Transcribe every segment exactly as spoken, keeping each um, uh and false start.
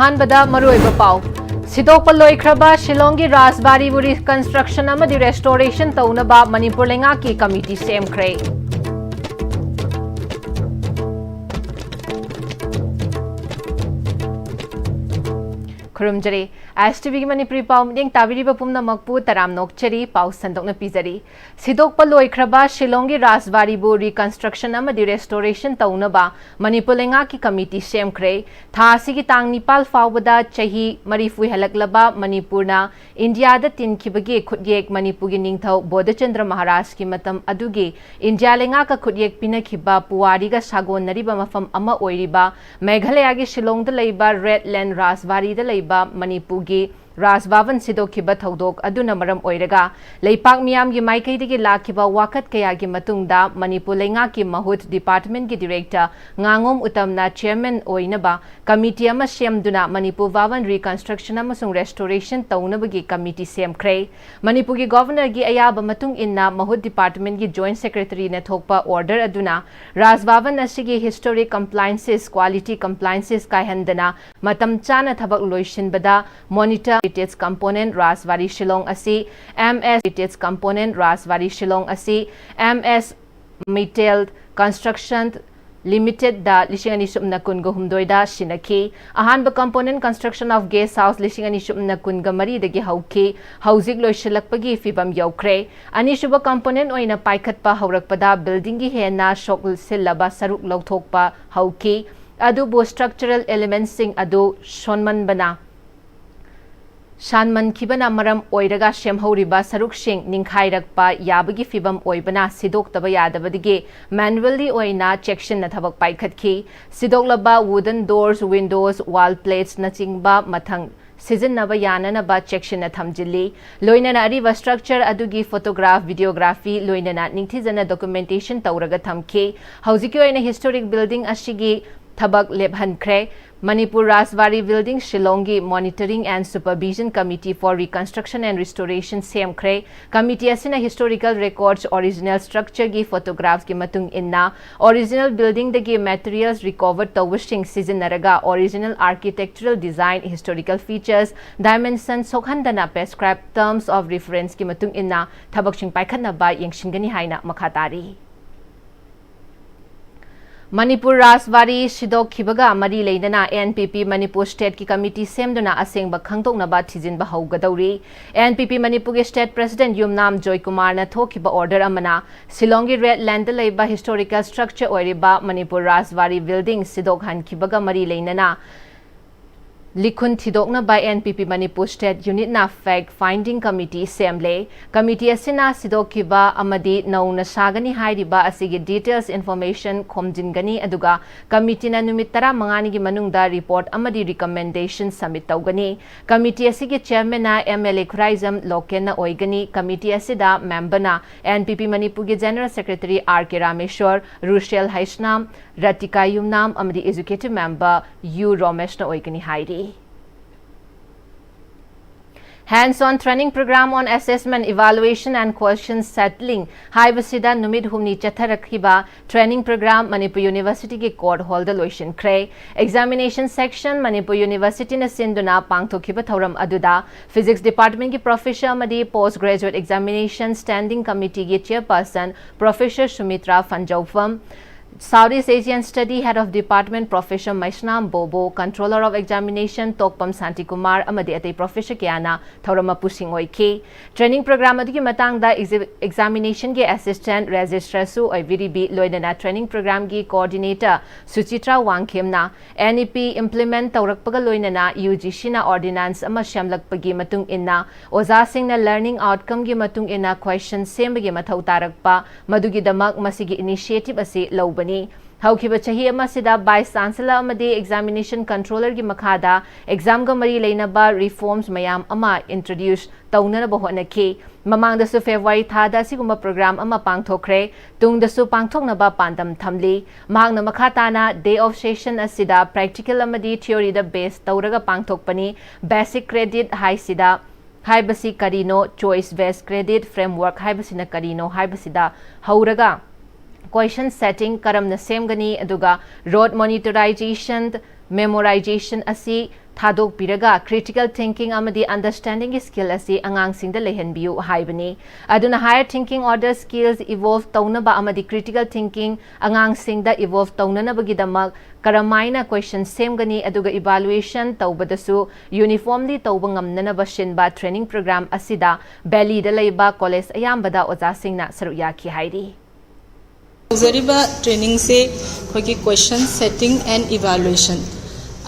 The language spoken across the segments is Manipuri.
ꯑꯍꯥꯟꯕꯗ ꯃꯔꯨꯑꯣꯏꯕ ꯄꯥꯎ꯫ ꯁꯤꯗꯣꯛꯄ ꯂꯣꯏꯈ꯭ꯔꯕ ꯁꯤꯂꯣꯡꯒꯤ ꯔꯥꯖꯕꯥꯔꯤꯕꯨ reconstruction ꯑꯃꯗꯤ restoration ꯇꯧꯅꯕ ꯃꯅꯤꯄꯨꯔ ꯂꯩꯉꯥꯛꯀꯤ committee ꯁꯦꯝꯈ꯭ꯔꯦ꯫ ꯈꯨꯔꯨꯝꯖꯔꯤ꯫ ꯑꯦꯁ ꯇꯤ ꯚꯤꯒꯤ ꯃꯅꯤꯄꯨꯔꯤ ꯄꯥꯎ ꯃꯤꯠꯌꯦꯡ ꯇꯥꯕꯤꯔꯤꯕ ꯄꯨꯝꯅꯃꯛꯄꯨ ꯇꯔꯥꯝ ꯅꯣꯛꯆꯔꯤ꯫ ꯄꯥꯎ ꯁꯟꯗꯣꯛꯅ ꯄꯤꯖꯔꯤ꯫ ꯁꯤꯗꯣꯛꯄ ꯂꯣꯏꯈ꯭ꯔꯕ ꯁꯤꯂꯣꯡꯒꯤ ꯔꯥꯖꯕꯥꯔꯤꯕꯨ reconstruction ꯑꯃꯗꯤ restoration ꯇꯧꯅꯕ ꯃꯅꯤꯄꯨꯔ ꯂꯩꯉꯥꯛꯀꯤ committee ꯁꯦꯝꯈ꯭ꯔꯦ꯫ ꯊꯥ ꯑꯁꯤꯒꯤ ꯇꯥꯡ ꯅꯤꯄꯥꯜ ꯐꯥꯎꯕꯗ ꯆꯍꯤ ꯃꯔꯤꯐꯨ ꯍꯦꯜꯂꯛꯂꯕ ꯃꯅꯤꯄꯨꯔꯅ ꯏꯟꯗꯤꯌꯥꯗ ꯇꯤꯟꯈꯤꯕꯒꯤ ꯈꯨꯠꯌꯦꯛ, ꯃꯅꯤꯄꯨꯔꯒꯤ ꯅꯤꯡꯊꯧ ꯕꯣꯙꯆꯟꯗ꯭ꯔ ꯃꯍꯥꯔꯥꯖꯀꯤ ꯃꯇꯝ ꯑꯗꯨꯒꯤ ꯏꯟꯗꯤꯌꯥ ꯂꯩꯉꯥꯛꯀ ꯈꯨꯠꯌꯦꯛ ꯄꯤꯅꯈꯤꯕ ꯄꯨꯋꯥꯔꯤꯒ ꯁꯥꯒꯣꯟꯅꯔꯤꯕ ꯃꯐꯝ ꯑꯃ ꯑꯣꯏꯔꯤꯕ ꯃꯦꯘꯥꯂꯌꯥꯒꯤ ꯁꯤꯂꯣꯡꯗ ꯂꯩꯕ Red Land ꯔꯥꯖꯕꯥꯔꯤꯗ ꯂꯩꯕ ꯃꯅꯤꯄꯨꯔꯒꯤ ꯔꯥꯖ ꯚꯕꯟ ꯁꯤꯗꯣꯛꯈꯤꯕ ꯊꯧꯗꯣꯛ ꯑꯗꯨꯅ ꯃꯔꯝ ꯑꯣꯏꯔꯒ ꯂꯩꯄꯥꯛ ꯃꯤꯌꯥꯝꯒꯤ ꯃꯥꯏꯀꯩꯗꯒꯤ ꯂꯥꯛꯈꯤꯕ ꯋꯥꯀꯠ ꯀꯌꯥꯒꯤ ꯃꯇꯨꯡꯗ ꯃꯅꯤꯄꯨꯔ ꯂꯩꯉꯥꯛꯀꯤ ꯃꯍꯨꯠ departmentꯀꯤ director ꯉꯥꯉꯣꯝ ꯎꯇꯝꯅ chairman ꯑꯣꯏꯅꯕ committee ꯑꯃ ꯁꯦꯝꯗꯨꯅ ꯃꯅꯤꯄꯨꯔ ꯚꯕꯟ reconstruction ꯑꯃꯁꯨꯡ restoration ꯇꯧꯅꯕꯒꯤ committee ꯁꯦꯝꯈ꯭ꯔꯦ꯫ ꯃꯅꯤꯄꯨꯔꯒꯤ governorꯒꯤ ꯑꯌꯥꯕ ꯃꯇꯨꯡ ꯏꯟꯅ ꯃꯍꯨꯠ departmentꯀꯤ joint secretaryꯅ ꯊꯣꯛꯄ order ꯑꯗꯨꯅ ꯔꯥꯖ ꯚꯕꯟ ꯑꯁꯤꯒꯤ historic compliances, quality compliances ꯀꯥꯏꯍꯟꯗꯅ ꯃꯇꯝ ꯆꯥꯅ ꯊꯕꯛ ꯂꯣꯏꯁꯤꯟꯕꯗ monitor heritage component ꯔꯥꯖꯕꯥꯔꯤ ꯁꯤꯂꯣꯡ ꯑꯁꯤ M S heritage component ꯔꯥꯖꯕꯥꯔꯤ Shillong ꯑꯁꯤ M S Mittal Construction Limitedꯗ ꯂꯤꯁꯤꯡ ꯑꯅꯤ ꯁꯨꯞꯅ ꯀꯨꯟꯒ ꯍꯨꯝꯗꯣꯏꯗ ꯁꯤꯟꯅꯈꯤ꯫ ꯑꯍꯥꯟꯕ component construction of guest house ꯂꯤꯁꯤꯡ ꯑꯅꯤ ꯁꯨꯞꯅ ꯀꯨꯟꯒ ꯃꯔꯤꯗꯒꯤ ꯍꯧꯈꯤ꯫ ꯍꯧꯖꯤꯛ ꯂꯣꯏꯁꯤꯜꯂꯛꯄꯒꯤ ꯐꯤꯕꯝ ꯌꯧꯈ꯭ꯔꯦ꯫ ꯑꯅꯤꯁꯨꯕ component ꯑꯣꯏꯅ ꯄꯥꯏꯈꯠꯄ ꯍꯧꯔꯛꯄꯗ buildingꯒꯤ ꯍꯦꯟꯅ ꯁꯣꯛꯆꯤꯜꯂꯕ ꯁꯔꯨꯛ ꯂꯧꯊꯣꯛꯄ ꯍꯧꯈꯤ꯫ ꯑꯗꯨꯕꯨ structural elementsꯁꯤꯡ ꯑꯗꯨ ꯁꯣꯟꯃꯟꯕꯅ ꯁꯥꯟꯃꯟꯈꯤꯕꯅ ꯃꯔꯝ ꯑꯣꯏꯔꯒ ꯁꯦꯝꯍꯧꯔꯤꯕ ꯁꯔꯨꯛꯁꯤꯡ ꯅꯤꯡꯈꯥꯏꯔꯛꯄ ꯌꯥꯕꯒꯤ ꯐꯤꯕꯝ ꯑꯣꯏꯕꯅ ꯁꯤꯗꯣꯛꯇꯕ ꯌꯥꯗꯕꯗꯒꯤ manually ꯑꯣꯏꯅ ꯆꯦꯛꯁꯤꯟꯅ ꯊꯕꯛ ꯄꯥꯏꯈꯠꯈꯤ꯫ ꯁꯤꯗꯣꯛꯂꯕ wooden doors, windows, wall platesꯅꯆꯤꯡꯕ ꯃꯊꯪ ꯁꯤꯖꯤꯟꯅꯕ ꯌꯥꯅꯅꯕ ꯆꯦꯛꯁꯤꯟꯅ ꯊꯝꯖꯤꯜꯂꯤ꯫ ꯂꯣꯏꯅꯅ ꯑꯔꯤꯕ structure ꯑꯗꯨꯒꯤ photograph, videography ꯂꯣꯏꯅꯅ ꯅꯤꯡꯊꯤꯖꯅ documentation ꯇꯧꯔꯒ ꯊꯝꯈꯤ꯫ ꯍꯧꯖꯤꯛꯀꯤ ꯑꯣꯏꯅ historic building ꯑꯁꯤꯒꯤ ꯊꯕꯛ ꯂꯦꯞꯍꯟꯈ꯭ꯔꯦ꯫ ꯃꯅꯤꯄꯨꯔ ꯔꯥꯖꯕꯥꯔꯤ ꯕꯤꯜꯗꯤꯡ ꯁꯤꯂꯣꯡꯒꯤ Monitoring and Supervision Committee for Reconstruction and Restoration ꯁꯦꯝꯈ꯭ꯔꯦ꯫ ꯀꯃꯤꯇꯤ ꯑꯁꯤꯅ historical records, original structureꯒꯤ photographsꯀꯤ ꯃꯇꯨꯡ ꯏꯟꯅ original buildingꯗꯒꯤ materials recover ꯇꯧꯕꯁꯤꯡ ꯁꯤꯖꯤꯟꯅꯔꯒ original architectural design, historical features, dimension ꯁꯣꯛꯍꯟꯗꯅ prescribed terms of referenceꯀꯤ ꯃꯇꯨꯡ ꯏꯟꯅ ꯊꯕꯛꯁꯤꯡ ꯄꯥꯏꯈꯠꯅꯕ ꯌꯦꯡꯁꯤꯟꯒꯅꯤ ꯍꯥꯏꯅ ꯃꯈꯥ ꯇꯥꯔꯤ꯫ ꯃꯅꯤꯄꯨꯔ ꯔꯥꯖꯕꯥꯔꯤ ꯁꯤꯗꯣꯛꯈꯤꯕꯒ ꯃꯔꯤ ꯂꯩꯅꯅ N P P Manipur stateꯀꯤ committee ꯁꯦꯝꯗꯨꯅ ꯑꯁꯦꯡꯕ ꯈꯪꯗꯣꯛꯅꯕ ꯊꯤꯖꯤꯟꯕ ꯍꯧꯒꯗꯧꯔꯤ꯫ N P P ꯃꯅꯤꯄꯨꯔꯒꯤ state president ꯌꯨꯝꯅꯥꯝ ꯖꯣꯏꯀꯨꯃꯥꯔꯅ ꯊꯣꯛꯈꯤꯕ order ꯑꯃꯅ ꯁꯤꯂꯣꯡꯒꯤ red lineꯗ ꯂꯩꯕ historical structure ꯑꯣꯏꯔꯤꯕ ꯃꯅꯤꯄꯨꯔ ꯔꯥꯖꯕꯥꯔꯤ building ꯁꯤꯗꯣꯛꯍꯟꯈꯤꯕꯒ ꯃꯔꯤ ꯂꯩꯅꯅ ꯂꯤꯈꯨꯟ ꯊꯤꯗꯣꯛꯅꯕ N P P Manipur state unitꯅ fact finding committee ꯁꯦꯝꯂꯦ꯫ Committee ꯑꯁꯤꯅ ꯁꯤꯗꯣꯛꯈꯤꯕ ꯑꯃꯗꯤ ꯅꯧꯅ ꯁꯥꯒꯅꯤ ꯍꯥꯏꯔꯤꯕ ꯑꯁꯤꯒꯤ details information ꯈꯣꯝꯖꯤꯟꯒꯅꯤ, ꯑꯗꯨꯒ committeeꯅ ꯅꯨꯃꯤꯠ ꯇꯔꯥꯃꯉꯥꯅꯤꯒꯤ ꯃꯅꯨꯡꯗ report ꯑꯃꯗꯤ recommendation submit ꯇꯧꯒꯅꯤ꯫ Committee ꯑꯁꯤꯒꯤ chairmanꯅ M L A ꯈꯨꯔꯥꯏꯖꯝ ꯂꯣꯀꯦꯟꯅ ꯑꯣꯏꯒꯅꯤ꯫ Committee ꯑꯁꯤꯗ memberꯅ N P P ꯃꯅꯤꯄꯨꯔꯒꯤ general secretary R K ꯔꯥꯃꯦꯁ꯭ꯋꯔ, ꯔꯨꯁꯦꯜ Heisnam, ꯔꯇꯤꯀꯥ ꯌꯨꯝꯅꯥꯝ ꯑꯃꯗꯤ executive member ꯌꯨ ꯔꯣꯃꯦꯁꯅ ꯑꯣꯏꯒꯅꯤ ꯍꯥꯏꯔꯤ꯫ Hands on training program on assessment, evaluation and question settling ꯍꯥꯏꯕꯁꯤꯗ ꯅꯨꯃꯤꯠ ꯍꯨꯝꯅꯤ ꯆꯠꯊꯔꯛꯈꯤꯕ training program ꯃꯅꯤꯄꯨꯔ Universityꯒꯤ court hallꯗ ꯂꯣꯏꯁꯤꯟꯈ꯭ꯔꯦ꯫ Examination section ꯃꯅꯤꯄꯨꯔ Universityꯅ ꯁꯤꯟꯗꯨꯅ ꯄꯥꯡꯊꯣꯛꯈꯤꯕ ꯊꯧꯔꯝ ꯑꯗꯨꯗ Physics Departmentꯀꯤ professor ꯑꯃꯗꯤ Post Graduate Examination Standing Committeeꯒꯤ chairperson professor ꯁꯨꯃꯤꯇ꯭ꯔꯥ ꯐꯟꯖꯧꯐꯝ, South East Asian Study Head of Department Professor Meisnam ꯕꯣꯕꯣ, Controller of Examination ꯇꯣꯛꯄꯝ Shantikumar ꯑꯃꯗꯤ ꯑꯇꯩ professor ꯀꯌꯥꯅ ꯊꯧꯔꯝ ꯃꯄꯨꯁꯤꯡ ꯑꯣꯏꯈꯤ꯫ Training program ꯑꯗꯨꯒꯤ ꯃꯇꯥꯡꯗ exi-, examinationꯒꯤ assistant registrarꯁꯨ ꯑꯣꯏꯕꯤꯔꯤꯕꯤ, ꯂꯣꯏꯅꯅ training programꯒꯤ coordinator ꯁꯨꯆꯤꯇ꯭ꯔꯥ ꯋꯥꯡꯈꯦꯝꯅ N E P implement ꯇꯧꯔꯛꯄꯒ ꯂꯣꯏꯅꯅ UGCꯅ ordinance ꯑꯃ ꯁꯦꯝꯂꯛꯄꯒꯤ ꯃꯇꯨꯡ ꯏꯟꯅ ꯑꯣꯖꯥꯁꯤꯡꯅ learning outcomeꯒꯤ ꯃꯇꯨꯡ ꯏꯟꯅ question ꯁꯦꯝꯕꯒꯤ ꯃꯊꯧ ꯇꯥꯔꯛꯄ, ꯃꯗꯨꯒꯤꯗꯃꯛ ꯃꯁꯤꯒꯤ initiative ꯑꯁꯤ ꯂꯧꯕꯅꯤ꯫ ꯍꯧꯈꯤꯕ ꯆꯍꯤ ꯑꯃꯁꯤꯗ Vice Chancellor ꯑꯃꯗꯤ Examination Controllerꯒꯤ ꯃꯈꯥꯗ examꯒ ꯃꯔꯤ ꯂꯩꯅꯕ reforms ꯃꯌꯥꯝ ꯑꯃ introduce ꯇꯧꯅꯅꯕ ꯍꯣꯠꯅꯈꯤ꯫ ꯃꯃꯥꯡꯗꯁꯨ February ꯊꯥꯗ ꯑꯁꯤꯒꯨꯝꯕ program ꯑꯃ ꯄꯥꯡꯊꯣꯛꯈ꯭ꯔꯦ꯫ ꯇꯨꯡꯗꯁꯨ ꯄꯥꯡꯊꯣꯛꯅꯕ ꯄꯥꯟꯗꯝ ꯊꯝꯂꯤ꯫ ꯃꯍꯥꯛꯅ ꯃꯈꯥ ꯇꯥꯅ day of session ꯑꯁꯤꯗ practical ꯑꯃꯗꯤ theoryꯗ base ꯇꯧꯔꯒ ꯄꯥꯡꯊꯣꯛꯄꯅꯤ꯫ Basic credit ꯍꯥꯏꯁꯤꯗ ꯍꯥꯏꯕꯁꯤ ꯀꯔꯤꯅꯣ, choice based credit framework ꯍꯥꯏꯕꯁꯤꯅ ꯀꯔꯤꯅꯣ ꯍꯥꯏꯕꯁꯤꯗ ꯍꯧꯔꯒ question setting ꯀꯔꯝꯅ ꯁꯦꯝꯒꯅꯤ, ꯑꯗꯨꯒ rote memorization, memorization ꯑꯁꯤ ꯊꯥꯗꯣꯛꯄꯤꯔꯒ critical thinking ꯑꯃꯗꯤ understandingꯒꯤ skill ꯑꯁꯤ ꯑꯉꯥꯡꯁꯤꯡꯗ ꯂꯩꯍꯟꯕꯤꯌꯨ ꯍꯥꯏꯕꯅꯤ꯫ ꯑꯗꯨꯅ higher thinking order skills evolve ꯇꯧꯅꯕ ꯑꯃꯗꯤ critical thinking ꯑꯉꯥꯡꯁꯤꯡꯗ evolve ꯇꯧꯅꯅꯕꯒꯤꯗꯃꯛ ꯀꯔꯝꯍꯥꯏꯅ question ꯁꯦꯝꯒꯅꯤ, ꯑꯗꯨꯒ evaluation ꯇꯧꯕꯗꯁꯨ uniformly ꯇꯧꯕ ꯉꯝꯅꯅꯕ ꯁꯤꯟꯕ training program ꯑꯁꯤꯗ Valleyꯗ ꯂꯩꯕ college ꯑꯌꯥꯝꯕꯗ ꯑꯣꯖꯥꯁꯤꯡꯅ ꯁꯔꯨꯛ ꯌꯥꯈꯤ ꯍꯥꯏꯔꯤ꯫ ꯇꯧꯖꯔꯤꯕ trainingꯁꯦ ꯑꯩꯈꯣꯏꯒꯤ question setting and evaluation,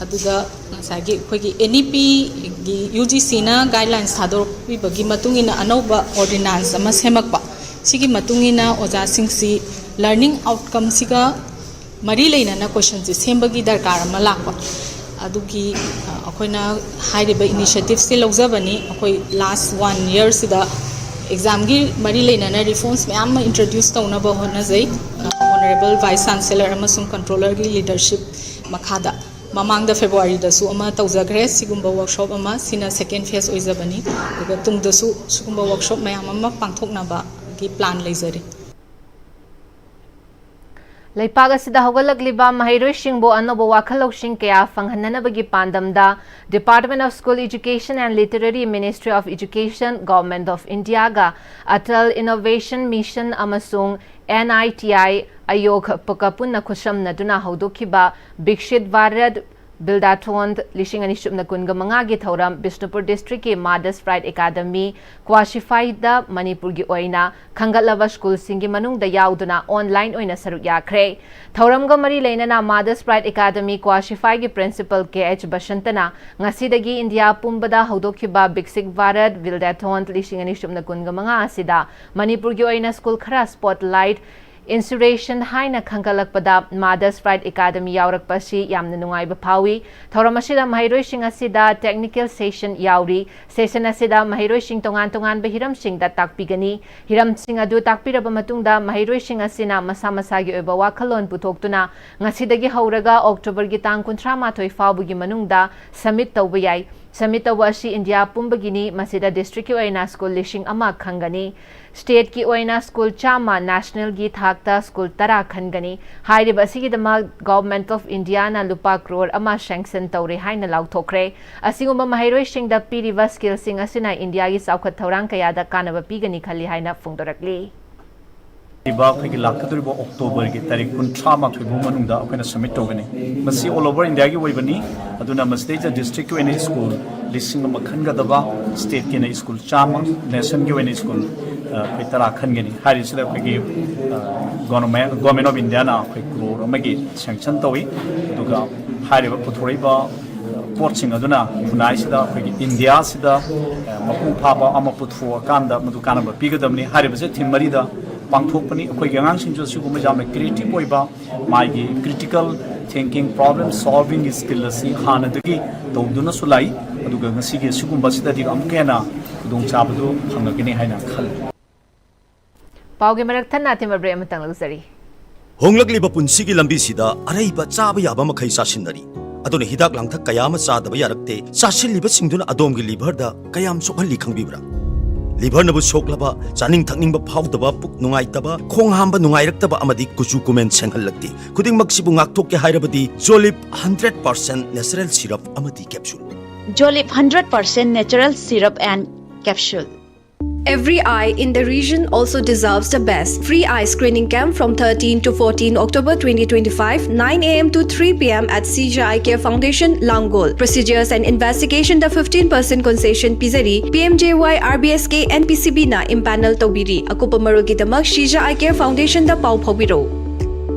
ꯑꯗꯨꯒ ꯉꯁꯥꯏꯒꯤ ꯑꯩꯈꯣꯏꯒꯤ NEPꯒꯤ UGCꯅ guidelines ꯊꯥꯗꯣꯔꯛꯄꯤꯕꯒꯤ ꯃꯇꯨꯡ ꯏꯟꯅ ꯑꯅꯧꯕ ordinance ꯑꯃ ꯁꯦꯝꯃꯛꯄ, ꯁꯤꯒꯤ ꯃꯇꯨꯡ ꯏꯟꯅ ꯑꯣꯖꯥꯁꯤꯡꯁꯤ learning outcomeꯁꯤꯒ ꯃꯔꯤ ꯂꯩꯅꯅ questionꯁꯦ ꯁꯦꯝꯕꯒꯤ ꯗꯔꯀꯥꯔ ꯑꯃ ꯂꯥꯛꯄ꯫ ꯑꯗꯨꯒꯤ ꯑꯩꯈꯣꯏꯅ ꯍꯥꯏꯔꯤꯕ initiativeꯁꯦ ꯂꯧꯖꯕꯅꯤ꯫ ꯑꯩꯈꯣꯏ last one yearꯁꯤꯗ examꯒꯤ ꯃꯔꯤ ꯂꯩꯅꯅ reforms ꯃꯌꯥꯝ ꯑꯃ introduce ꯇꯧꯅꯕ ꯍꯣꯠꯅꯖꯩ꯫ Honourable Vice Chancellor ꯑꯃꯁꯨꯡ Controllerꯒꯤ leadership ꯃꯈꯥꯗ ꯃꯃꯥꯡꯗ Februaryꯗꯁꯨ ꯑꯃ ꯇꯧꯖꯈ꯭ꯔꯦ, ꯁꯤꯒꯨꯝꯕ workshop ꯑꯃ꯫ ꯁꯤꯅ second phase ꯑꯣꯏꯖꯕꯅꯤ꯫ ꯑꯗꯨꯒ ꯇꯨꯡꯗꯁꯨ ꯁꯤꯒꯨꯝꯕ workshop ꯃꯌꯥꯝ ꯑꯃ ꯄꯥꯡꯊꯣꯛꯅꯕꯒꯤ plan ꯂꯩꯖꯔꯤ꯫ ꯂꯩꯄꯥꯛ ꯑꯁꯤꯗ ꯍꯧꯒꯠꯂꯛꯂꯤꯕ ꯃꯍꯩꯔꯣꯏꯁꯤꯡꯕꯨ ꯑꯅꯧꯕ ꯋꯥꯈꯜ ꯂꯧꯁꯤꯡ ꯀꯌꯥ ꯐꯪꯍꯟꯅꯅꯕꯒꯤ ꯄꯥꯟꯗꯝꯗ Department of School Education and Literary, Ministry of Education, Government of Indiaꯒ Atal Innovation Mission ꯑꯃꯁꯨꯡ NITI Aayog ꯄꯨꯀ ꯄꯨꯟꯅ ꯈꯨꯠꯁꯝꯅꯗꯨꯅ ꯍꯧꯗꯣꯛꯈꯤꯕ Viksit Bharat Buildathon ꯂꯤꯁꯤꯡ ꯑꯅꯤ ꯁꯨꯞꯅ ꯀꯨꯟꯒ ꯃꯉꯥꯒꯤ ꯊꯧꯔꯝ ꯕꯤꯁꯅꯨꯄꯨꯔ districtꯀꯤ Mother's Pride Academy ꯀ꯭ꯋꯥꯁꯤꯐꯥꯏꯗ ꯃꯅꯤꯄꯨꯔꯒꯤ ꯑꯣꯏꯅ ꯈꯟꯒꯠꯂꯕ ꯁ꯭ꯀꯨꯜꯁꯤꯡꯒꯤ ꯃꯅꯨꯡꯗ ꯌꯥꯎꯗꯨꯅ online ꯑꯣꯏꯅ ꯁꯔꯨꯛ ꯌꯥꯈ꯭ꯔꯦ꯫ ꯊꯧꯔꯝꯒ ꯃꯔꯤ ꯂꯩꯅꯅ Mother's Pride Academy ꯀ꯭ꯋꯥꯁꯤꯐꯥꯏꯒꯤ principal ꯀꯦ ꯑꯩꯆ ꯕꯁꯟꯇꯅ ꯉꯁꯤꯗꯒꯤ ꯏꯟꯗꯤꯌꯥ ꯄꯨꯝꯕꯗ ꯍꯧꯗꯣꯛꯈꯤꯕ ꯕꯤꯛꯁꯤꯠ ꯚꯥꯔꯠ ꯕꯤꯜꯗꯦꯊꯣꯟ ꯂꯤꯁꯤꯡ ꯑꯅꯤ ꯁꯨꯞꯅ ꯀꯨꯟꯒ ꯃꯉꯥ ꯑꯁꯤꯗ ꯃꯅꯤꯄꯨꯔꯒꯤ ꯑꯣꯏꯅ ꯁ꯭ꯀꯨꯜ ꯈꯔ spotlight Inspiration ꯍꯥꯏꯅ ꯈꯟꯒꯠꯂꯛꯄꯗ Mothers' Pride Academy ꯌꯥꯎꯔꯛꯄ ꯑꯁꯤ ꯌꯥꯝꯅ ꯅꯨꯡꯉꯥꯏꯕ ꯐꯥꯎꯏ꯫ ꯊꯧꯔꯝ ꯑꯁꯤꯗ ꯃꯍꯩꯔꯣꯏꯁꯤꯡ ꯑꯁꯤꯗ technical session ꯌꯥꯎꯔꯤ꯫ Session ꯑꯁꯤꯗ ꯃꯍꯩꯔꯣꯏꯁꯤꯡ ꯇꯣꯉꯥꯟ ꯇꯣꯉꯥꯟꯕ ꯍꯤꯔꯝꯁꯤꯡꯗ ꯇꯥꯛꯄꯤꯒꯅꯤ꯫ ꯍꯤꯔꯝꯁꯤꯡ ꯑꯗꯨ ꯇꯥꯛꯄꯤꯔꯕ ꯃꯇꯨꯡꯗ ꯃꯍꯩꯔꯣꯏꯁꯤꯡ ꯑꯁꯤꯅ ꯃꯁꯥ ꯃꯁꯥꯒꯤ ꯑꯣꯏꯕ ꯋꯥꯈꯜꯂꯣꯟ ꯄꯨꯊꯣꯛꯇꯨꯅ ꯉꯁꯤꯗꯒꯤ ꯍꯧꯔꯒ October ꯒꯤ ꯇꯥꯡ ꯀꯨꯟꯊ꯭ꯔꯥ ꯃꯥꯊꯣꯏ ꯐꯥꯎꯕꯒꯤ ꯃꯅꯨꯡꯗ submit ꯇꯧꯕ ꯌꯥꯏ꯫ Submit ꯇꯧꯕ ꯑꯁꯤ ꯏꯟꯗꯤꯌꯥ ꯄꯨꯝꯕꯒꯤꯅꯤ꯫ ꯃꯁꯤꯗ district ꯀꯤ ꯑꯣꯏꯅ school ꯂꯤꯁꯤꯡ ꯑꯃ ꯈꯟꯒꯅꯤ꯫ State ꯀꯤ ꯑꯣꯏꯅ school ꯆꯥꯝꯃ, national ꯒꯤ ꯊꯥꯛꯇ school ꯇꯔꯥ ꯈꯟꯒꯅꯤ꯫ ꯍꯥꯏꯔꯤꯕ ꯑꯁꯤꯒꯤꯗꯃꯛ Government of India ꯅ ꯂꯨꯄꯥ ꯀ꯭ꯔꯣꯔ ꯑꯃ sanction ꯇꯧꯔꯦ ꯍꯥꯏꯅ ꯂꯥꯎꯊꯣꯛꯈ꯭ꯔꯦ꯫ ꯑꯁꯤꯒꯨꯝꯕ ꯃꯍꯩꯔꯣꯏꯁꯤꯡꯗ ꯄꯤꯔꯤꯕ skill ꯁꯤꯡ ꯑꯁꯤꯅ ꯏꯟꯗꯤꯌꯥꯒꯤ ꯆꯥꯎꯈꯠ ꯊꯧꯔꯥꯡ ꯀꯌꯥꯗ ꯀꯥꯟꯅꯕ ꯄꯤꯒꯅꯤ ꯈꯜꯂꯤ ꯍꯥꯏꯅ ꯐꯣꯡꯗꯣꯔꯛꯂꯤ꯫ ꯂꯥꯛꯀꯗꯧꯔꯤꯕ ꯑꯩꯈꯣꯏꯒꯤ ꯂꯥꯛꯀꯗꯧꯔꯤꯕ October ꯒꯤ ꯇꯥꯔꯤꯛ ꯀꯨꯟꯊ꯭ꯔꯥ ꯃꯥꯊꯣꯏ ꯐꯥꯎ ꯃꯅꯨꯡꯗ ꯑꯩꯈꯣꯏꯅ submit ꯇꯧꯒꯅꯤ꯫ ꯃꯁꯤ all over India ꯒꯤ ꯑꯣꯏꯕꯅꯤ꯫ ꯑꯗꯨꯅ ꯃꯁꯤꯗꯩꯗ district ꯀꯤ ꯑꯣꯏꯅ school ꯂꯤꯁꯤꯡ ꯑꯃ ꯈꯟꯒꯗꯕ, state ꯀꯤ ꯑꯣꯏꯅ school ꯆꯥꯝꯃ, nation ꯒꯤ ꯑꯣꯏꯅ school, ꯑ, ꯑꯩꯈꯣꯏ ꯇꯔꯥ ꯈꯟꯒꯅꯤ꯫ ꯍꯥꯏꯔꯤꯁꯤꯗ ꯑꯩꯈꯣꯏꯒꯤ, ꯑ, Government, Government of India ꯅ ꯑꯩꯈꯣꯏ ꯀ꯭ꯔꯣꯔ ꯑꯃꯒꯤ sanction ꯇꯧꯏ꯫ ꯑꯗꯨꯒ ꯍꯥꯏꯔꯤꯕ ꯄꯨꯊꯣꯔꯛꯏꯕ ꯄꯣꯠꯁꯤꯡ ꯑꯗꯨꯅ ꯈꯨꯟꯅꯥꯏꯁꯤꯗ, ꯑꯩꯈꯣꯏꯒꯤ ꯏꯟꯗꯤꯌꯥꯁꯤꯗ, ꯑ, ꯃꯄꯨꯡ ꯐꯥꯕ ꯑꯃ ꯄꯨꯊꯣꯛꯑꯀꯥꯟꯗ ꯃꯗꯨ ꯀꯥꯟꯅꯕ ꯄꯤꯒꯗꯕꯅꯤ꯫ ꯍꯥꯏꯔꯤꯕꯁꯦ theme ꯃꯔꯤꯗ ꯄꯥꯡꯊꯣꯛꯄꯅꯤ꯫ ꯑꯩꯈꯣꯏꯒꯤ ꯑꯉꯥꯡꯁꯤꯡꯁꯨ ꯑꯁꯤꯒꯨꯝꯕ ꯌꯥꯝꯅ creative ꯑꯣꯏꯕ, ꯃꯥꯒꯤ critical thinking, problem solving skill ꯑꯁꯤ ꯍꯥꯟꯅꯗꯒꯤ ꯇꯧꯗꯨꯅꯁꯨ ꯂꯥꯛꯏ꯫ ꯑꯗꯨꯒ ꯉꯁꯤꯒꯤ ꯑꯁꯤꯒꯨꯝꯕꯁꯤꯗꯗꯤ ꯑꯃꯨꯛꯀ ꯍꯦꯟꯅ ꯈꯨꯗꯣꯡꯆꯥꯕꯗꯨ ꯐꯪꯉꯒꯅꯤ ꯍꯥꯏꯅ ꯈꯜꯂꯤ꯫ ꯄꯥꯎꯒꯤ ꯃꯔꯛ ꯊꯠꯅ ꯑꯊꯤꯡꯕ break ꯑꯃꯇꯪ ꯂꯧꯖꯔꯤ꯫ ꯍꯣꯡꯂꯛꯂꯤꯕ ꯄꯨꯟꯁꯤꯒꯤ ꯂꯝꯕꯤꯁꯤꯗ ꯑꯔꯩꯕ ꯆꯥꯕ ꯌꯥꯕ ꯃꯈꯩ ꯆꯥꯁꯤꯟꯅꯔꯤ꯫ ꯑꯗꯨꯅ ꯍꯤꯗꯥꯛ ꯂꯥꯡꯊꯛ ꯀꯌꯥ ꯑꯃ ꯆꯥꯗꯕ ꯌꯥꯔꯛꯇꯦ꯫ ꯆꯥꯁꯤꯜꯂꯤꯕꯁꯤꯡꯗꯨꯅ ꯑꯗꯣꯝꯒꯤ liver ꯗ ꯀꯌꯥꯝ ꯁꯣꯛꯍꯜꯂꯤ ꯈꯪꯕꯤꯕ꯭ꯔꯥ? Liver ꯅꯕꯨ ꯁꯣꯛꯂꯕ, ꯆꯥꯅꯤꯡ ꯊꯛꯅꯤꯡꯕ ꯐꯥꯎꯗꯕ, ꯄꯨꯛ ꯅꯨꯡꯉꯥꯏꯇꯕ, ꯈꯣꯡ ꯍꯥꯝꯕ ꯅꯨꯡꯉꯥꯏꯔꯛꯇꯕ ꯑꯃꯗꯤ ꯀꯨꯆꯨ ꯀꯨꯃꯦꯟ ꯁꯦꯡꯍꯜꯂꯛꯇꯦ꯫ ꯈꯨꯗꯤꯡꯃꯛꯁꯤꯕꯨ ꯉꯥꯛꯊꯣꯛꯀꯦ ꯍꯥꯏꯔꯕꯗꯤ Jolib hundred percent natural syrup ꯑꯃꯗꯤ capsule꯫ Jolib hundred percent natural syrup and capsule. Every eye in the region also deserves the best. Free eye screening camp from thirteen to fourteen October twenty twenty-five, nine A M to three P M at C J Eye Care Foundation, Langol. Procedures and investigation the fifteen percent concession ꯄꯤꯖꯔꯤ꯫ P M J Y R B S K N P C B ꯅ empanel ꯇꯧꯕꯤꯔꯤ꯫ ꯑꯀꯨꯞꯄ ꯃꯔꯣꯜꯒꯤꯗꯃꯛ C J Eye Care Foundation ꯗ ꯄꯥꯎ ꯐꯥꯎꯕꯤꯔꯧ꯫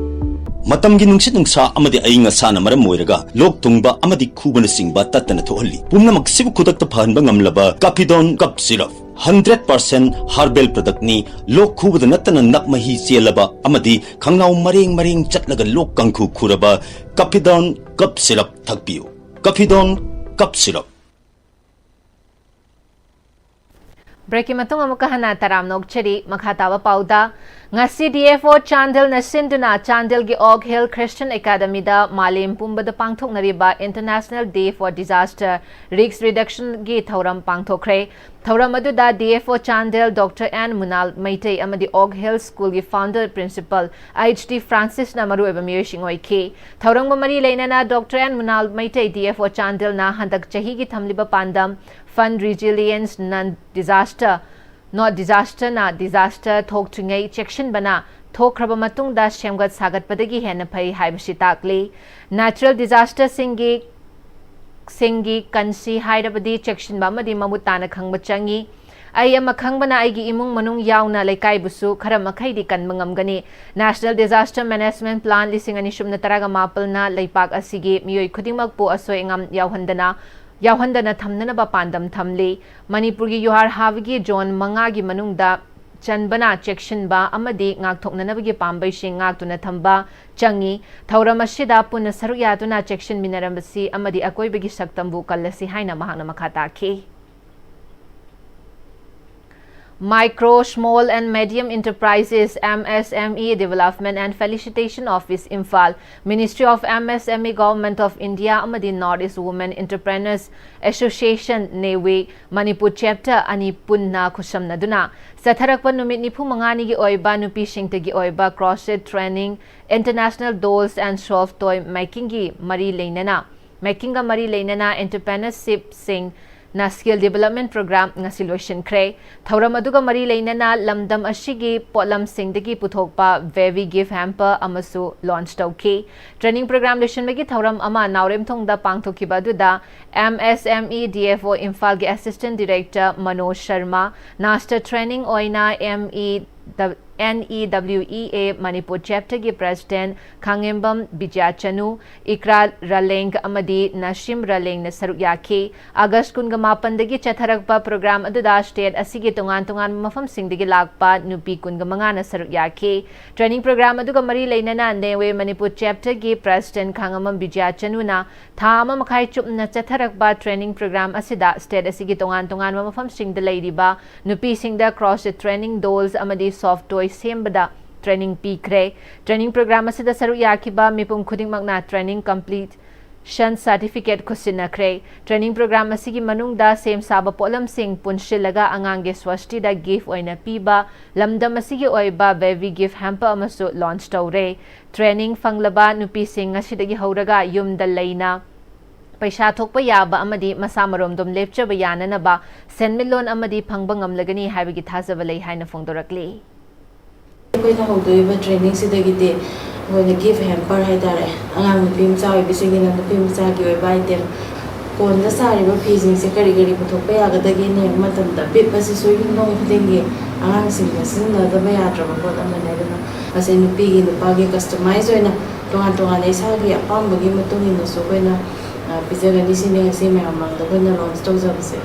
ꯃꯇꯝꯒꯤ ꯅꯨꯡꯁꯤꯠ ꯅꯨꯡꯁꯥ ꯑꯃꯗꯤ ꯑꯏꯪ ꯑꯁꯥꯅ ꯃꯔꯝ ꯑꯣꯏꯔꯒ ꯂꯣꯛ ꯊꯨꯡꯕ ꯑꯃꯗꯤ ꯈꯨꯕꯅꯆꯤꯡꯕ ꯇꯠꯇꯅ ꯊꯣꯛꯍꯜꯂꯤ꯫ ꯄꯨꯝꯅꯃꯛꯁꯤꯕꯨ ꯈꯨꯗꯛꯇ ꯐꯍꯟꯕ ꯉꯝꯂꯕ Capidon Cough Syrup꯫ Hundred percent herbal ꯄ꯭ꯔꯗꯛꯅꯤ꯫ ꯂꯣꯛ ꯈꯨꯕꯗ ꯅꯠꯇꯅ ꯅꯞ ꯃꯍꯤ ꯆꯦꯜꯂꯕ ꯑꯃꯗꯤ ꯈꯪꯅꯥꯎ ꯃꯔꯦꯡ ꯃꯔꯦꯡ ꯆꯠꯂꯒ ꯂꯣꯛ ꯀꯥꯡꯈꯨ ꯈꯨꯔꯕ ꯀꯐꯤꯗꯣꯟ ꯀꯞ ꯁꯤꯔꯞ ꯊꯛꯄꯤꯌꯨ꯫ ꯀꯐꯤꯗꯣꯟ ꯀꯞ ꯁꯤꯔꯞ꯫ ꯕ꯭ꯔꯦꯛꯀꯤ ꯃꯇꯨꯡ ꯑꯃꯨꯛꯀ ꯍꯟꯅ ꯇꯔꯥꯝꯅ ꯑꯣꯛꯆꯔꯤ꯫ ꯃꯈꯥ ꯇꯥꯕ ꯄꯥꯎꯗ, ꯉꯁꯤ ꯗꯤ ꯑꯦꯐ ꯑꯣ ꯆꯥꯟꯗꯦꯜꯅ ꯁꯤꯟꯗꯨꯅ ꯆꯥꯟꯗꯦꯜꯒꯤ ꯑꯣꯛ ꯍꯤꯜ ꯈ꯭ꯔꯤꯁꯇꯤꯌꯟ ꯑꯦꯀꯥꯗꯃꯤꯗ ꯃꯥꯂꯦꯝ ꯄꯨꯝꯕꯗ ꯄꯥꯡꯊꯣꯛꯅꯔꯤꯕ International Day for Disaster Risk Reductionꯒꯤ ꯊꯧꯔꯝ ꯄꯥꯡꯊꯣꯛꯈ꯭ꯔꯦ꯫ ꯊꯧꯔꯝ ꯑꯗꯨꯗ D F O Chandel doctor N Munal Meitei ꯑꯃꯗꯤ ꯑꯣꯛ ꯍꯤꯜ ꯁ꯭ꯀꯨꯜꯒꯤ ꯐꯥꯎꯟꯗꯔ ꯄ꯭ꯔꯤꯟꯁꯤꯄꯜ ꯑꯩꯆ ꯗꯤ ꯐ꯭ꯔꯥꯟꯁꯤꯁꯅ ꯃꯔꯨꯑꯣꯏꯕ ꯃꯤꯑꯣꯏꯁꯤꯡ ꯑꯣꯏꯈꯤ꯫ ꯊꯧꯔꯝꯒ ꯃꯔꯤ ꯂꯩꯅꯅ doctor N Munal Meitei D F O ꯆꯥꯟꯗꯦꯜꯅ ꯍꯟꯗꯛ ꯆꯍꯤꯒꯤ ꯊꯝꯂꯤꯕ ꯄꯥꯟꯗꯝ Fund Resilience Non Disaster, Not Disasterꯅ disaster ꯊꯣꯛꯇ꯭ꯔꯤꯉꯩ ꯆꯦꯛꯁꯤꯟꯕꯅ ꯊꯣꯛꯈ꯭ꯔꯕ ꯃꯇꯨꯡꯗ ꯁꯦꯝꯒꯠ ꯁꯥꯒꯠꯄꯗꯒꯤ ꯍꯦꯟꯅ ꯐꯩ ꯍꯥꯏꯕꯁꯤ ꯇꯥꯛꯂꯤ꯫ Natural disasterꯁꯤꯡꯒꯤ ꯁꯤꯡꯒꯤ ꯀꯟꯁꯤ ꯍꯥꯏꯔꯕꯗꯤ ꯆꯦꯛꯁꯤꯟꯕ ꯑꯃꯗꯤ ꯃꯃꯨꯠ ꯇꯥꯅ ꯈꯪꯕ ꯆꯪꯏ꯫ ꯑꯩ ꯑꯃ ꯈꯪꯕꯅ ꯑꯩꯒꯤ ꯏꯃꯨꯡ ꯃꯅꯨꯡ ꯌꯥꯎꯅ ꯂꯩꯀꯥꯏꯕꯨꯁꯨ ꯈꯔ ꯃꯈꯩꯗꯤ ꯀꯟꯕ ꯉꯝꯒꯅꯤ꯫ National Disaster Management Plan ꯂꯤꯁꯤꯡ ꯑꯅꯤ ꯁꯨꯞꯅ ꯇꯔꯥꯒ ꯃꯥꯄꯜꯅ ꯂꯩꯄꯥꯛ ꯑꯁꯤꯒꯤ ꯃꯤꯑꯣꯏ ꯈꯨꯗꯤꯡꯃꯛꯄꯨ ꯑꯁꯣꯏ ꯑꯉꯥꯝ ꯌꯥꯎꯍꯟꯗꯅ ꯌꯥꯎꯍꯟꯗꯅ ꯊꯝꯅꯅꯕ ꯄꯥꯟꯗꯝ ꯊꯝꯂꯤ꯫ ꯃꯅꯤꯄꯨꯔꯒꯤ ꯌꯨꯍꯥꯔ ꯍꯥꯕꯒꯤ ꯖꯣꯟ ꯃꯉꯥꯒꯤ ꯃꯅꯨꯡꯗ ꯆꯟꯕꯅ ꯆꯦꯛꯁꯤꯟꯕ ꯑꯃꯗꯤ ꯉꯥꯛꯊꯣꯛꯅꯅꯕꯒꯤ ꯄꯥꯝꯕꯩꯁꯤꯡ ꯉꯥꯛꯇꯨꯅ ꯊꯝꯕ ꯆꯪꯏ꯫ ꯊꯧꯔꯝ ꯑꯁꯤꯗ ꯄꯨꯟꯅ ꯁꯔꯨꯛ ꯌꯥꯗꯨꯅ ꯆꯦꯛꯁꯤꯟꯃꯤꯟꯅꯔꯝꯕꯁꯤ ꯑꯃꯗꯤ ꯑꯀꯣꯏꯕꯒꯤ ꯁꯛꯇꯝꯕꯨ ꯀꯜꯂꯁꯤ ꯍꯥꯏꯅ ꯃꯍꯥꯛꯅ ꯃꯈꯥ ꯇꯥꯈꯤ꯫ Micro, Small and Medium Enterprises, M S M E Development and Felicitation Office, Imphal, Ministry of M S M E, Government of India ꯑꯃꯗꯤ North East Women Entrepreneurs Association, NEWE, Manipur Chapter ꯑꯅꯤ ꯄꯨꯟꯅ ꯈꯨꯠꯁꯝꯅꯗꯨꯅ ꯆꯠꯊꯔꯛꯄ ꯅꯨꯃꯤꯠ ꯅꯤꯐꯨ ꯃꯉꯥꯅꯤꯒꯤ ꯑꯣꯏꯕ ꯅꯨꯄꯤꯁꯤꯡꯇꯒꯤ ꯑꯣꯏꯕ crochet training, International Dolls and Soft Toy Makingꯒꯤ ꯃꯔꯤ ꯂꯩꯅꯅ ꯃꯦꯀꯤꯡꯒ ꯃꯔꯤ ꯂꯩꯅꯅ entrepreneurshipꯁꯤꯡꯅ skill development program ꯉꯁꯤ ꯂꯣꯏꯁꯤꯟꯈ꯭ꯔꯦ꯫ ꯊꯧꯔꯝ ꯑꯗꯨꯒ ꯃꯔꯤ ꯂꯩꯅꯅ ꯂꯝꯗꯝ ꯑꯁꯤꯒꯤ ꯄꯣꯠꯂꯝꯁꯤꯡꯗꯒꯤ ꯄꯨꯊꯣꯛꯄ Baby Gift Hamper ꯑꯃꯁꯨ launch ꯇꯧꯈꯤ꯫ Training program ꯂꯣꯏꯁꯤꯟꯕꯒꯤ ꯊꯧꯔꯝ ꯑꯃ ꯅꯥꯎꯔꯦꯝꯊꯣꯡꯗ ꯄꯥꯡꯊꯣꯛꯈꯤꯕ ꯑꯗꯨꯗ M S M E D F O ꯏꯝꯐꯥꯜꯒꯤ Assistant Director Manoj Sharma, ꯅꯥꯁꯇ training ꯑꯣꯏꯅ M E N E W E A Manipur Chapter ꯒꯤ President ꯈꯥꯉꯦꯝꯕꯝ ꯕꯤꯖꯌꯆꯅꯨ, ꯏꯀ꯭ꯔꯥ ꯔꯥꯂꯦꯡ ꯑꯃꯗꯤ ꯅꯁꯤꯝ ꯔꯥꯂꯦꯡꯅ ꯁꯔꯨꯛ ꯌꯥꯈꯤ꯫ ꯑꯥꯒꯁ ꯀꯨꯟꯒ ꯃꯥꯄꯟꯗꯒꯤ ꯆꯠꯊꯔꯛꯄ program ꯑꯗꯨꯗ state ꯑꯁꯤꯒꯤ ꯇꯣꯉꯥꯟ ꯇꯣꯉꯥꯟꯕ ꯃꯐꯝꯁꯤꯡꯗꯒꯤ ꯂꯥꯛꯄ ꯅꯨꯄꯤ ꯀꯨꯟꯒ ꯃꯉꯥꯅ ꯁꯔꯨꯛ ꯌꯥꯈꯤ꯫ Training program ꯑꯗꯨꯒ ꯃꯔꯤ ꯂꯩꯅꯅ ꯅꯦꯋꯦ ꯃꯅꯤꯄꯨꯔ Chapter ꯒꯤ President ꯈꯥꯉꯦꯝꯕꯝ ꯕꯤꯖꯌꯆꯅꯨꯅ ꯊꯥ ꯑꯃ ꯃꯈꯥꯏ ꯆꯨꯞꯅ ꯆꯠꯊꯔꯛꯄ training program ꯑꯁꯤꯗ state ꯑꯁꯤꯒꯤ ꯇꯣꯉꯥꯟ ꯇꯣꯉꯥꯟꯕ ꯃꯐꯝꯁꯤꯡꯗ ꯂꯩꯔꯤꯕ ꯅꯨꯄꯤꯁꯤꯡꯗ crochet training, dolls ꯑꯃꯗꯤ soft toy ꯁꯦꯝꯕꯗ training ꯄꯤꯈ꯭ꯔꯦ꯫ Training program ꯑꯁꯤꯗ ꯁꯔꯨꯛ ꯌꯥꯈꯤꯕ ꯃꯤꯄꯨꯝ ꯈꯨꯗꯤꯡꯃꯛꯅ training completion certificate ꯈꯨꯠꯁꯤꯟꯅꯈ꯭ꯔꯦ꯫ Training program ꯑꯁꯤꯒꯤ ꯃꯅꯨꯡꯗ ꯁꯦꯝ ꯁꯥꯕ ꯄꯣꯠꯂꯝꯁꯤꯡ ꯄꯨꯟꯁꯤꯜꯂꯒ ꯑꯉꯥꯡꯒꯤ ꯁ꯭ꯋꯥꯁꯇꯤꯗ gift ꯑꯣꯏꯅ ꯄꯤꯕ ꯂꯝꯗꯝ ꯑꯁꯤꯒꯤ ꯑꯣꯏꯕ baby gift hamper ꯑꯃꯁꯨ launch ꯇꯧꯔꯦ꯫ Training ꯐꯪꯂꯕ ꯅꯨꯄꯤꯁꯤꯡ ꯉꯁꯤꯗꯒꯤ ꯍꯧꯔꯒ ꯌꯨꯝꯗ ꯂꯩꯅ ꯄꯩꯁꯥ ꯊꯣꯛꯄ ꯌꯥꯕ ꯑꯃꯗꯤ ꯃꯁꯥ ꯃꯔꯣꯝꯗꯣꯝ ꯂꯦꯞꯆꯕ ꯌꯥꯅꯅꯕ ꯁꯦꯟꯃꯤꯠꯂꯣꯟ ꯑꯃꯗꯤ ꯐꯪꯕ ꯉꯝꯂꯒꯅꯤ ꯍꯥꯏꯕꯒꯤ ꯊꯥꯖꯕ ꯂꯩ ꯍꯥꯏꯅ ꯐꯣꯡꯗꯣꯔꯛꯂꯤ꯫ ꯑꯩꯈꯣꯏꯅ ꯍꯧꯗꯣꯛꯏꯕ training ꯁꯤꯗꯒꯤꯗꯤ ꯑꯩꯈꯣꯏꯅ gift hamper ꯍꯥꯏꯇꯥꯔꯦ, ꯑꯉꯥꯡ ꯅꯨꯄꯤ ꯃꯆꯥ ꯑꯣꯏꯕꯤꯁꯤꯡꯒꯤꯅ ꯅꯨꯄꯤ ꯃꯆꯥꯒꯤ ꯑꯣꯏꯕ item, ꯀꯣꯟꯗ ꯁꯥꯔꯤꯕ ꯐꯤꯁꯤꯡꯁꯦ ꯀꯔꯤ ꯀꯔꯤ ꯄꯨꯊꯣꯛꯄ ꯌꯥꯒꯗꯒꯦꯅ ꯌꯦꯡꯕ ꯃꯇꯝꯗ, ꯕꯤꯞ ꯑꯁꯤꯁꯨ ꯌꯨꯝꯊꯣꯡ ꯈꯨꯗꯤꯡꯒꯤ ꯑꯉꯥꯡꯁꯤꯡꯅ ꯁꯤꯖꯤꯟꯅꯗꯕ ꯌꯥꯗ꯭ꯔꯕ ꯄꯣꯠ ꯑꯃꯅꯤ꯫ ꯑꯗꯨꯅ ꯃꯁꯤ ꯅꯨꯄꯤꯒꯤ, ꯅꯨꯄꯥꯒꯤ customize ꯑꯣꯏꯅ ꯇꯣꯉꯥꯟ ꯇꯣꯉꯥꯟꯅ ꯏꯁꯥꯒꯤ ꯑꯄꯥꯝꯕꯒꯤ ꯃꯇꯨꯡ ꯏꯟꯅꯁꯨ ꯑꯩꯈꯣꯏꯅ, ꯑ, ꯄꯤꯖꯒꯅꯤ꯫ ꯁꯤꯅꯤ ꯉꯁꯤ ꯃꯌꯥꯝ ꯃꯥꯡꯗ ꯑꯩꯈꯣꯏꯅ launch ꯇꯧꯖꯕꯁꯦ꯫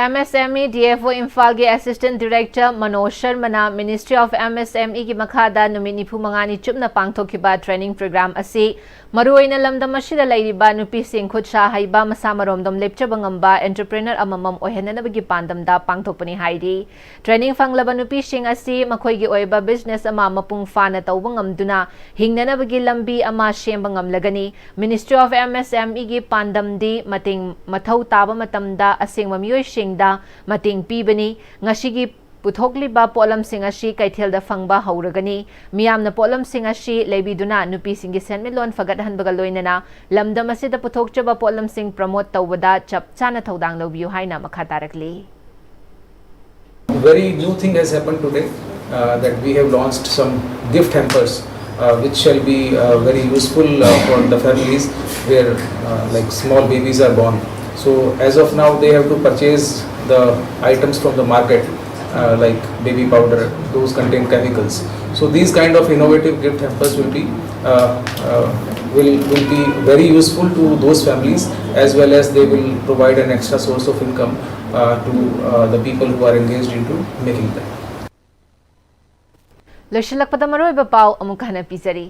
M S M E D F O ꯏꯝꯐꯥꯜꯒꯤ Assistant Director Manoj ꯁꯔꯃꯅ Ministry of M S M E ꯒꯤ ꯃꯈꯥꯗ ꯅꯨꯃꯤꯠ ꯅꯤꯐꯨ ꯃꯉꯥꯅꯤ ꯆꯨꯞꯅ ꯄꯥꯡꯊꯣꯛꯈꯤꯕ training program ꯑꯁꯤ ꯃꯔꯨꯑꯣꯏꯅ ꯂꯝꯗꯝ ꯑꯁꯤꯗ ꯂꯩꯔꯤꯕ ꯅꯨꯄꯤꯁꯤꯡ ꯈꯨꯠ ꯁꯥ ꯍꯩꯕ, ꯃꯁꯥ ꯃꯔꯣꯝꯗꯣꯝ ꯂꯦꯞꯆꯕ ꯉꯝꯕ entrepreneur ꯑꯃꯃꯝ ꯑꯣꯏꯍꯟꯅꯅꯕꯒꯤ ꯄꯥꯟꯗꯝꯗ ꯄꯥꯡꯊꯣꯛꯄꯅꯤ ꯍꯥꯏꯔꯤ꯫ Training ꯐꯪꯂꯕ ꯅꯨꯄꯤꯁꯤꯡ ꯑꯁꯤ ꯃꯈꯣꯏꯒꯤ ꯑꯣꯏꯕ business ꯑꯃ ꯃꯄꯨꯡ ꯐꯥꯅ ꯇꯧꯕ ꯉꯝꯗꯨꯅ ꯍꯤꯡꯅꯅꯕꯒꯤ ꯂꯝꯕꯤ ꯑꯃ ꯁꯦꯝꯕ ꯉꯝꯂꯒꯅꯤ꯫ Ministry of M S M E ꯒꯤ ꯄꯥꯟꯗꯝꯗꯤ ꯃꯇꯦꯡ ꯃꯊꯧ ꯇꯥꯕ ꯃꯇꯝꯗ ꯑꯁꯦꯡꯕ ꯃꯤꯑꯣꯏꯁꯤꯡꯗ ꯃꯇꯦꯡ ꯄꯤꯕꯅꯤ꯫ ꯉꯁꯤꯒꯤ ꯄꯨꯊꯣꯛꯂꯤꯕ ꯄꯣꯠꯂꯝꯁꯤꯡ ꯑꯁꯤ ꯀꯩꯊꯦꯜꯗ ꯐꯪꯕ ꯍꯧꯔꯒꯅꯤ꯫ ꯃꯤꯌꯥꯝꯅ ꯄꯣꯠꯂꯝꯁꯤꯡ ꯑꯁꯤ ꯂꯩꯕꯤꯗꯨꯅ ꯅꯨꯄꯤꯁꯤꯡꯒꯤ ꯁꯦꯟꯃꯤꯠꯂꯣꯟ ꯐꯒꯠꯍꯟꯕꯒ ꯂꯣꯏꯅꯅ ꯂꯝꯗꯝ ꯑꯁꯤꯗ ꯄꯨꯊꯣꯛꯆꯕ ꯄꯣꯠꯂꯝꯁꯤꯡ promote ꯇꯧꯕꯗ ꯆꯞ ꯆꯥꯅ ꯊꯧꯗꯥꯡ ꯂꯧꯕꯤꯌꯨ ꯍꯥꯏꯅ ꯃꯈꯥ ꯇꯥꯔꯛꯂꯤ꯫ Very new thing has happened today, uh, that we have launched some gift hampers, uh, which shall be, uh, very useful, uh, for the families where, uh, like, small babies are born. So as of now, they have to purchase the items from the market, uh, like baby powder, those contain chemicals. So these kind of innovative gift hampers will be uh, uh, will, will be very useful to those families, as well as they will provide an extra source of income uh, to uh, the people who are engaged into making them. ꯂꯣꯏꯁꯤꯜꯂꯛꯄꯗ ꯃꯔꯨꯑꯣꯏꯕ ꯄꯥꯎ ꯑꯃꯨꯛ ꯍꯟꯅ ꯄꯤꯖꯔꯤ꯫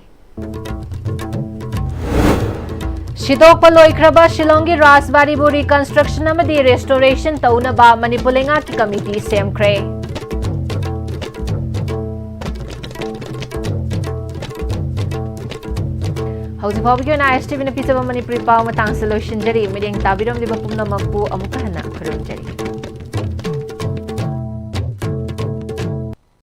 ꯁꯤꯗꯣꯛꯄ ꯂꯣꯏꯈ꯭ꯔꯕ ꯁꯤꯂꯣꯡꯒꯤ ꯔꯥꯖꯕꯥꯔꯤꯕꯨ ꯔꯤꯀꯟꯁꯇ꯭ꯔꯛꯁꯟ ꯑꯃꯗꯤ ꯔꯦꯁꯇꯣꯔꯦꯁꯟ ꯇꯧꯅꯕ ꯃꯅꯤꯄꯨꯔ ꯂꯩꯉꯥꯛꯀꯤ ꯀꯃꯤꯇꯤ ꯁꯦꯝꯈ꯭ꯔꯦ꯫ ꯍꯧꯖꯤꯛ ꯐꯥꯎꯕꯒꯤ ꯑꯣꯏꯅ ISTVꯅ ꯄꯤꯖꯕ ꯃꯅꯤꯄꯨꯔꯤ ꯄꯥꯎ ꯃꯇꯥꯡꯁꯤ ꯂꯣꯏꯁꯤꯟꯖꯔꯤ꯫ ꯃꯤꯠꯌꯦꯡ ꯇꯥꯕꯤꯔꯝꯂꯤꯕ ꯄꯨꯝꯅꯃꯛꯄꯨ ꯑꯃꯨꯛꯀ ꯍꯟꯅ ꯈꯨꯔꯨꯝꯖꯔꯤ꯫